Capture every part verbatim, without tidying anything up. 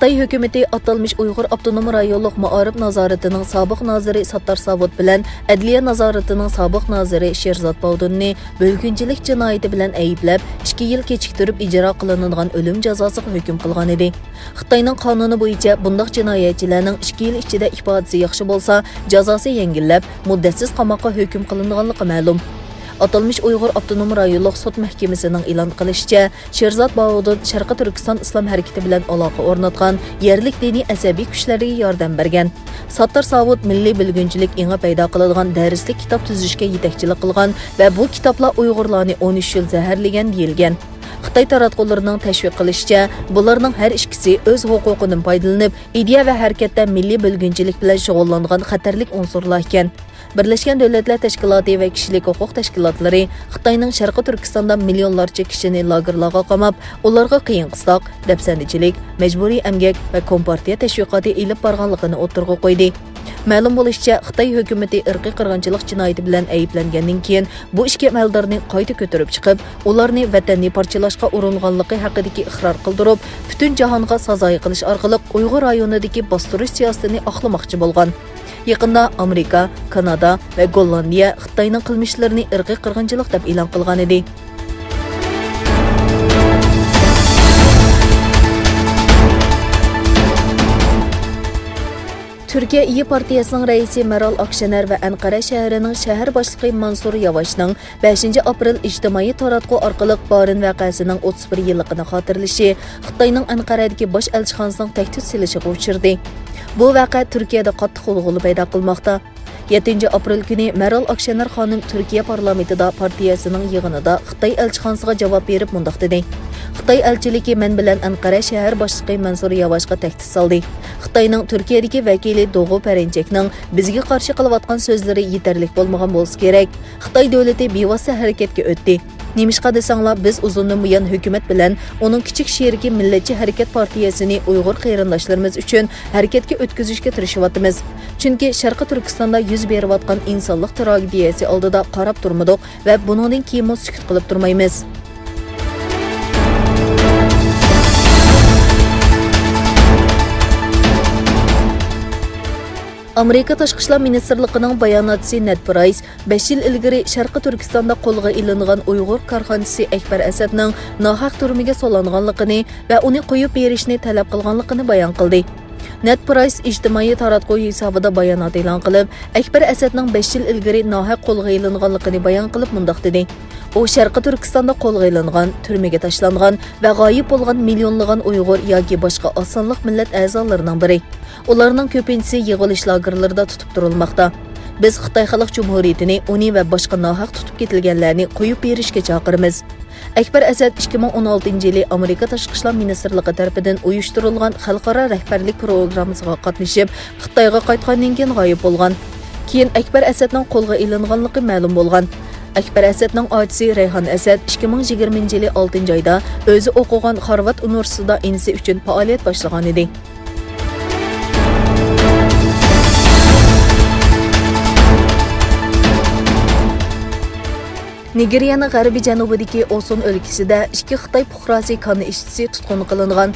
خىتاي ھۆكۈمىتى ئاتالمىش ئۇيغۇر ئاپتونوم رايونلۇق مائارىپ نازارىتىنىڭ سابىق نازىرى ساتتار ساۋۇت بىلەن ئەدلىيە نازارىتىنىڭ سابىق نازىرى شېرزاد باۋدۇننى بۆلگۈنچىلىك جىنايىتى بىلەن ئەيىبلەپ، ئىككى يىل كېچىكتۈرۈپ ئىجرا قىلىنىدىغان ئۆلۈم جازاسىغا ھۆكۈم قىلغان ئىدى. خىتاينىڭ قانۇنى بويىچە بۇنداق جىنايەتچىلەرنىڭ ئىككى يىل ئىچىدە ئىپادىسى ياخشى بولسا، جازاسى يەڭگىللەپ، مۇددەتسىز قاماققا ھۆكۈم قىلىنىدىغانلىقى مەلۇم. ئاتالمىش ئۇيغۇر ئاپتونوم رايونلۇق سوت مەھكىمىسىنىڭ ئېلان قىلىشىچە، شېرزاد باۋۇدۇن شەرقىي تۈركىستان ئىسلام ھەرىكىتى بىلەن ئالاقە ئورناتقان يەرلىك دىنىي ئەسەبىي كۈچلەرگە ياردەم بەرگەن. ساتتار ساۋۇت مىللىي بۆلگۈنچىلىك ئېڭىپ پەيدا قىلىدىغان دەرسلىك كىتاب تۈزۈشكە يېتەكچىلىك قىلغان ۋە بۇ كىتابلار ئۇيغۇرلارنى ئون ئۈچ يىل زەھەرلىگەن دېيىلگەن. خىتاي تاراتقۇلىرىنىڭ تەشۋىق قىلىشىچە، بۇلارنىڭ ھەر ئىككىسى ئۆز ھوقۇقىدىن پايدىلىنىپ، ئىدىيە ۋە ھەرىكەتتە مىللىي بۆلگۈنچىلىك بىلەن شۇغۇللانغان خەتەرلىك ئۇنسۇرلار ئىكەن. بىرلەشكەن دۆلەتلەر تەشكىلاتى ۋە كىشىلىك ھوقۇق تەشكىلاتلىرى خىتاينىڭ شەرقىي تۈركىستاندا مىليونلارچە كىشىنى لاگېرلارغا قاماپ، ئۇلارغا قىيىن قىستاق، دەپسەندىچىلىك، مەجبۇرىي ئەمگەك ۋە كومپارتىيە تەشۋىقاتى ئېلىپ بارغانلىقىنى ئوتتۇرىغا قويدى. مەلۇم بولۇشىچە، خىتاي ھۆكۈمىتى ئىرقىي قىرغىنچىلىق جىنايىتى بىلەن ئەيىبلەنگەندىن كېيىن، بۇ ئىككى ئەمەلدارنى قايتا كۆتۈرۈپ چىقىپ، ئۇلارنى ۋەتەننى پارچىلاشقا ئۇرۇنغانلىقى ھەققىدىكى ئىقرار قىلدۇرۇپ، پۈتۈن جاھانغا سازايى قىلىش ئارقىلىق ئۇيغۇر رايونىدىكى باستۇرۇش سىياسىتىنى ئاقلىماقچى بولغان. يېقىندا ئامېرىكا، كانادا ۋە گوللاندىيە خىتاينىڭ قىلمىشلىرىنى ئىرقىي قىرغىنچىلىق دەپ ئېلان قىلغانىدى. تۈركىيە ئىيى پارتىيەسىنىڭ رەئىسى مەرال ئاكشېنەر ۋە ئەنقەرە شەھىرىنىڭ شەھەر باشلىقى مانسۇر ياۋاشنىڭ بەشىنچى ئاپرېل ئىجتىمائىي تاراتقۇ ئارقىلىق بارىن ۋەقەسىنىڭ ئوتتۇز بىر يىللىقىنى خاتىرىلىشى خىتاينىڭ ئەنقەرەدىكى باش ئەلچىخانىسىنىڭ تەھدىت سېلىشىغا ئۇچرىدى. بۇ ۋەقە تۈركىيەدە قاتتىق غۇلغۇلا پەيدا قىلماقتا. يەتتىنچى ئاپرېل كۈنى مەرال ئاكشېنەر خانىم تۈركىيە پارلامېنتىدا پارتىيەسىنىڭ يىغىنىدا خىتاي ئەلچىخانىسىغا جاۋاب بېرىپ مۇنداق دېدى: «خىتاي ئەلچىلىكى مەن بىلەن ئەنقەرە شەھەر باشلىقى مەنسۇر ياۋاشقا تەھدىت سالدى. خىتاينىڭ تۈركىيەدىكى ۋەكىلى دوغۇ پەرىنچەكنىڭ بىزگە قارشى قىلىۋاتقان سۆزلىرى يېتەرلىك بولمىغان بولسا كېرەك. خىتاي دۆلىتى بىۋاسىتە ھەرىكەتكە ئۆتتى. نېمىشقا دېسەڭلار، بىز ئۇزۇندىن بۇيان ھۆكۈمەت بىلەن ئۇنىڭ كىچىك شېرىكى مىللەتچى ھەرىكەت پارتىيەسىنى ئۇيغۇر قېرىنداشلىرىمىز ئۈچۈن ھەرىكەتكە ئۆتكۈزۈشكە تىرىشىۋاتىمىز. چۈنكى شەرقىي تۈركىستاندا يۈز بېرىۋاتقان ئىنسانلىق تراگېدىيەسى ئالدىدا قاراپ تۇرمىدۇق ۋە بۇنىڭدىن كېيىنمۇ سۈكۈت قىلىپ تۇرمايمىز.» ئامېرىكا تاشقى ئىشلار مىنىستىرلىقىنىڭ باياناتچىسى نېد پرايس بەش يىل ئىلگىرى شەرقىي تۈركىستاندا قولغا ئېلىنغان ئۇيغۇر كارخانىچىسى ئەكبەر ئەسەتنىڭ ناھەق تۈرمىگە سولانغانلىقىنى ۋە ئۇنى قويۇپ بېرىشنى تەلەپ قىلغانلىقىنى بايان قىلدى. نېد پرايس ئىجتىمائىي تاراتقۇ ھېسابىدا بايانات ئېلان قىلىپ، ئەكبەر ئەسەتنىڭ بەش يىل ئىلگىرى ناھەق قولغا ئېلىنغانلىقىنى بايان قىلىپ مۇنداق دېدى: «ئۇ شەرقىي تۈركىستاندا قولغا ئېلىنغان، تۈرمىگە تاشلانغان ۋە غايىب بولغان مىليونلىغان ئۇيغۇر ياكى باشقا ئاز سانلىق مىللەت ئەزالىرىنىڭ بىرى. ئۇلارنىڭ كۆپىنچىسى يىغىۋېلىش لاگېرلىرىدا تۇتۇپ تۇرۇلماقتا. بىز خىتاي خەلق جۇمھۇرىيىتىنى ئۇنى ۋە باشقا ناھەق تۇتۇپ كېتىلگەنلەرنى قويۇپ بېرىشكە چاقىرىمىز.» ئەكبەر ئەسەت ئىككى مىڭ ئون ئالتىنچى يىلى ئامېرىكا تاشقى ئىشلار مىنىستىرلىقى تەرىپىدىن ئۇيۇشتۇرۇلغان خەلقئارا رەھبەرلىك پروگراممىسىغا قاتنىشىپ، خىتايغا قايتقاندىن كېيىن غايىب بولغان. كېيىن ئەكبەر ئەسەتنىڭ قولغا ئېلىنغانلىقى مەلۇم بولغان. ئەكبەر ئەسەتنىڭ ئاچىسى رەيھان ئەسەت ئىككى مىڭ يىگىرمىنچى يىلى ئالتىنچى ئايدا ئۆزى ئوقۇغان خارۋارد ئۇنىۋېرسىتېتىدا ئىنىسى ئۈچۈن پائالىيەت باشلىغانىدى. نىگېرىيەنىڭ غەربىي جەنۇبىدىكى ئوسۇن ئۆلكىسىدە ئىككى خىتاي پۇقراسى كان ئىشچىسى تۇتقۇن قىلىنغان.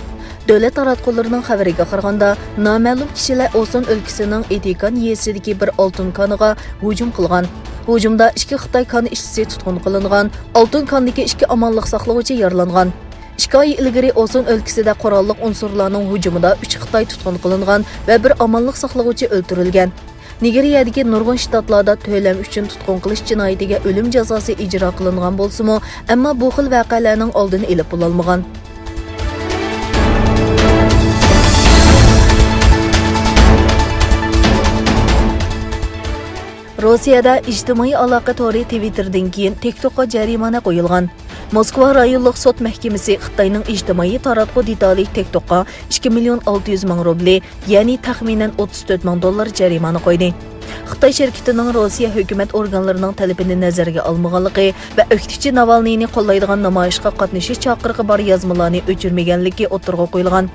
دۆلەت تاراتقۇلىرىنىڭ خەۋىرىگە قارىغاندا، نامەلۇم كىشىلەر ئوسۇن ئۆلكىسىنىڭ ئېتىكان يېزىسىدىكى بىر ئالتۇن كانىغا ھۇجۇم قىلغان. ھۇجۇمدا ئىككى خىتاي كان ئىشچىسى تۇتقۇن قىلىنغان، ئالتۇن كاندىكى ئىككى ئامانلىق ساقلىغۇچى يارىلانغان. ئىككى ئاي ئىلگىرى ئوسۇن ئۆلكىسىدە قوراللىق ئۇنسۇرلارنىڭ ھۇجۇمىدا ئۈچ خىتاي تۇتقۇن قىلىنغان ۋە بىر ئامانلىق ساقلىغۇچى ئۆلتۈرۈلگەن. نىگېرىيەدىكى نۇرغۇن شتاتلاردا تۆلەم ئۈچۈن تۇتقۇن قىلىش جىنايىتىگە ئۆلۈم جازاسى ئىجرا قىلىنغان بولسىمۇ، ئەمما بۇ خىل ۋەقەلەرنىڭ ئالدىنى ئېلىپ بولالمىغان. روسىيەدە ئىجتىمائىي ئالاقە تورى تىۋىتتېردىن كېيىن تىك توكقا جەرىمانە قويۇلغان. موسكۋا رايونلۇق سوت مەھكىمىسى خىتاينىڭ ئىجتىمائىي تاراتقۇ دېتالى تىك توكقا ئىككى مىليون ئالتە يۈز مىڭ روبلى، يەنى تەخمىنەن ئوتتۇز تۆت مىڭ دوللار جەرىمانە قويدى. خىتاي شىركىتىنىڭ روسىيە ھۆكۈمەت ئورگانلىرىنىڭ تەلىپىنى نەزەرگە ئالمىغانلىقى ۋە ئۆكتىچى ناۋالنىينى قوللايدىغان نامايىشقا قاتنىشىش چاقىرىقى بار يازمىلارنى ئۆچۈرمىگەنلىكى ئوتتۇرىغا قويۇلغان.